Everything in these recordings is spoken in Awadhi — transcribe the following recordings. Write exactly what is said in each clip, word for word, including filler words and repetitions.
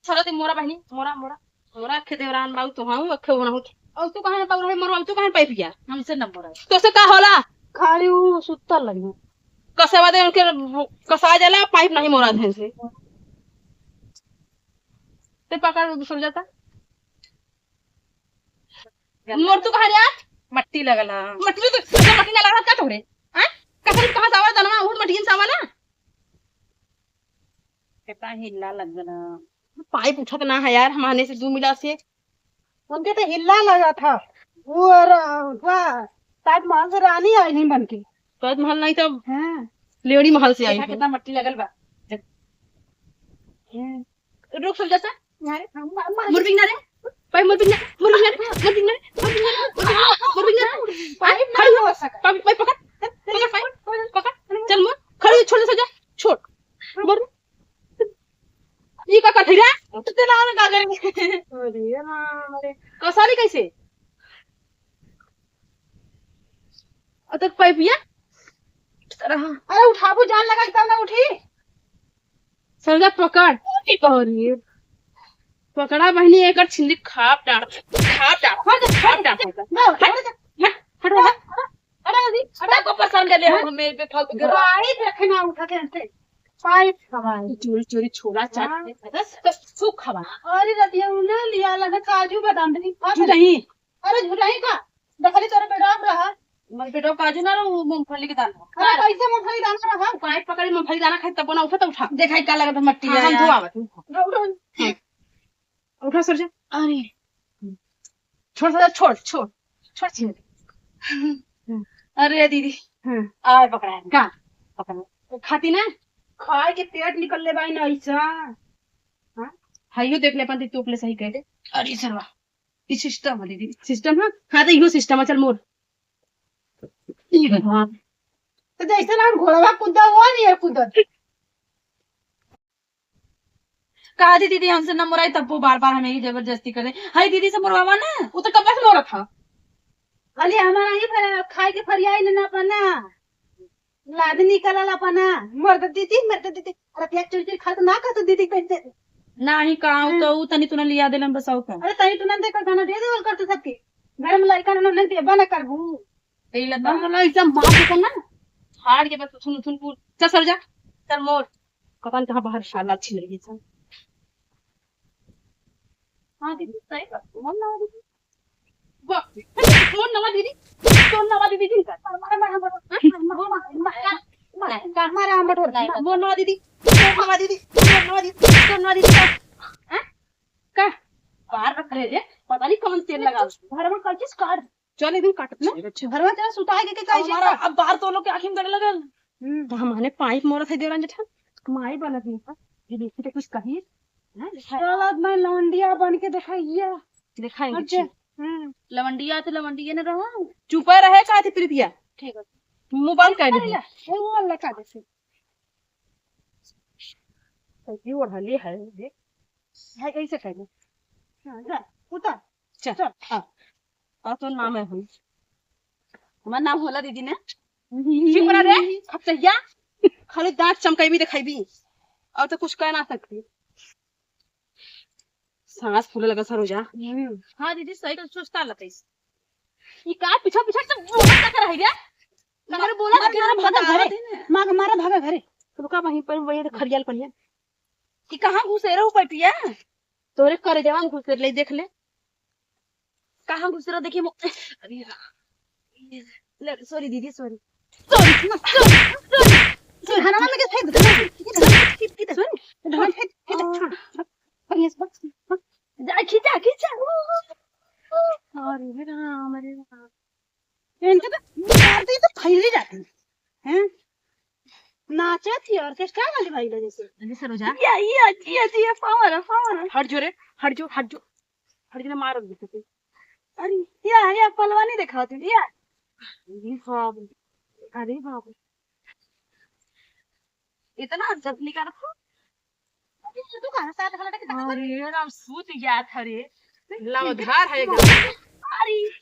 छोड़ दे मोरा बहिनी, मोरा, मोरा, मोरा अखे देवरान बाऊ तो हूँ, अखे होना हो। और तू कहाँ पाऊ रहे मोरा, तू कहाँ पाई पिया? हमसे न मोरा। तो से का होला? खाली उ सुत्ता लगी। कसे वादे उनके कसा जाला, पाइप नहीं मोरा धन से। ते पकड़ दूसर जाता। मोर तू कहाँ रे आज? मट्टी लगल है। मट्टी में तो, तो मट्टी ना लगल का तोरे? हाँ? कसम कहाँ सावा दनवा, उठ मट्टी में सावा ना। कितना हिल्ला लग गला। पाइप उठत ना है यार, हमारे से दू मिला से। उनके तो हिल्ला लगा था। वो और, वाह, ताजमहल से रानी आई नहीं बन के। ताजमहल नहीं तो हाँ। लेडी महल से आई देखा है। कितना मट्टी लगल बा। हम्म। रुक सब जैसा। अरे, हम, हम, हम, मुर्बिंग ना रे। भाई मुर्बिंग ना, मुर्बिंग ना रे, मुर्बिंग ना रे, मुर्बिंग ना रे, मुर्बिंग ना रे, मुर्बिंग ना रे। पाइप खड़ी नहीं हो। हो सका। पाइप, पाइप पकड़, पकड़, पाइप, पकड़। चल मोर, खड़ी हो, छोड़ दे सजा, छोड़। मोर। ई का करत है रे? तू चला ना का करे। अरे राम रे। कसली कैसे? अतक पाइपिया? अरे उठाबू, जान लगा के तब ना उठी। सरजा पकड़। अरे पकड़ा बहिनी, एकर छिंदी खाप डाल, खाप डाल, खाप डाल, खाप डाल। ना, हट, हट, हट, हट। अरे अभी, अरे को पसंद ले हो हमें बेफालतू के। गाड़ी देखे ना उठा के हंसे। पाइप हमारे। चोरी चोरी छोला चाट हाँ। के खाते, तो सुख हवा। अरे रतिया उन्हें लिया लगा काजू बादाम भी। झूठही। अरे झूठही का? दखली तोरे बेटा रहा। मोर बेटा काजू ना रहा, वो मूंगफली के दाना। अरे कैसे मूंगफली दाना रहा? पाइप पकड़ी मूंगफली दाना खाई तब ना उठा तो उठा। देखा का लगा तो मट्टी हाँ, हम आया। धोआवत हूँ। उठा, उठा। उठा सर जा। अरे। छोड़ सर जा, छोड़, छोड़। छोड़ छिन। अरे दीदी। हाँ। आए पकड़ा है। का? पकड़ा। खाती ना? खाए के पेट निकल ले बाई ना ऐसा। हाँ? हाइयो देख ले अपन तोप ले सही कह दे। अरे सरवा। ई सिस्टम है दीदी। सिस्टम है? हाँ, तो इहो सिस्टम है, चल मोर। ई भगवान। तो जैसे ना घोड़वा कूदा हुआ नहीं है कूदत। कहा थी दीदी हमसे न मोराई, तब वो बार-बार हमें ही जबरदस्ती करे। हाय दीदी से मोरवावा ना। वो तो कब से मोरत था। खाली हमारा ही फर-, खाए के फरियाई ना अपना। लाद निकलल अपना। मर दे दीदी, मर दे दीदी। अरे प्याज चुरी चुरी खा तो ना खा तो दीदी कैसे? नाही का, हाँ। तो उ तनी तुना लिया देलन बस और का। अरे तनी तुना दे कर गाना दे देवल कर तो सबके। घर में लड़का ना नहीं देबा ना करबू। यही लता। हम ना एकदम मार देता ना। फाड़ के बस उथुन उथुन पूर। चल सर जा। चल मोर। पता नहीं कहाँ बाहर शाला अच्छी लगी था। हाँ दीदी, सही बात। मोर नवा दीदी। बाप रे। मोर नवा दीदी। मोर नवा दीदी जिनका। मारा, मारा, मारा, मारा, मारा, मारा, मारा, मारा, मारा, मारा, मारा, मारा, मोर नवा दीदी। मोर नवा दीदी। मोर नवा दीदी। मोर नवा दीदी। हाँ? का? बाहर रख रहे रे। पता नहीं कौन तेल लगा। घर में कल चीज काट। चल, एक दिन काटत ना। अच्छा। घरवा तेरा सुता है कि, कि अब कैसे हमारा, का? अब बाहर तो लोग के आँखी में गड़े लगल। हम्म। तो हमने पाइप मोरत है देवरान जेठा। माई बनत नहीं है। ये देखी तो कुछ कही। हाँ, दिखाई। चल, अब मैं लवंडिया बन के दिखाइए। दिखाएंगे, अच्छा। ठीक। हम्म। लवंडिया तो लवंडिया न रहो। चुपे रहे, का थी प्रीतिया? ठीक है। मोबाइल का अरे दे। ला, वो वाला का दे। सही ओढ़ले है, देख। है, ऐसे कर ले। हाँ, जा, उतर। चल, चल। हाँ। और तो नाम है हुई। हमार नाम होला दीदी ने। चुप रह रे, खपचहिया। खाली दांत चमकाइबी, देखाइबी। और तो कुछ कह ना सकती। सांस फूले लगा सरोजा। हम्म। हाँ दीदी, सही तो सुस्ता लतईस। ई का पीछा पीछा से बोलत तक रही रे? मगर बोला मत कि मारा हम भागा बता घरे। देने। मार, मारा भागा घरे। रुका वहीं पर, वहीं खरियाल पर। ई कहाँ घुसे रहू पटिया? तोरे करे जवान घुसे ले, देख ले। कहाँ घुस रहा? देखिए मो-, अरे यार। ले, sorry दीदी, sorry। Sorry, sorry, sorry। घरवा में के फेंक दे। इधर, इधर, इधर। Sorry। इधर फेंक, इधर। हाँ, हाँ, हाँ, yes, बस। जा, खींचा, खींचा। अरे राम, अरे राम। इनके तो मारते ही तो फैल ही जाते हैं। हैं? नाचत ही orchestra वाली भाई लोग जैसे। जल्दी से रो जा। या, या, जिया, जिया, पावर है, पावर है। हट जो रे, हट जो, हट जो। हट जो, मार दे तू। अरे, या, या, पहलवानी दिखाओ तुम, या। अरे बाप रे, अरे बाप रे। इतना जल्दी कर तू। अरे, तू कहाँ से आया था? अरे, राम, सूत गया था रे। लवधार है एकदम।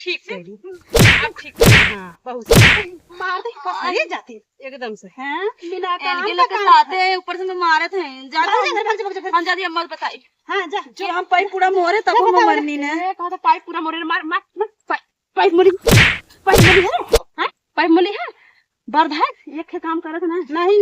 ठीक से। अब ठीक से। हाँ, बहुत सही। मार दे, फंस गई जाती। एकदम से। हैं? बिना काम एनके का लोग के काम साथे है, ऊपर से मैं मारत है। जा भाग जा, भाग जा, भाग जा, भाग जा। हाँ, जा, जा। ये हम पाइप पूरा मोरे, तब जा, हम बता, मरनी ने। ए, कहा था पाइप पूरा मोरे, मार, मार, मार, पाइप, पाइप मोरी, पाइप मोरी है? हैं? पाइप मोरी है? बर्द है? एक ठे काम करत ना। नहीं।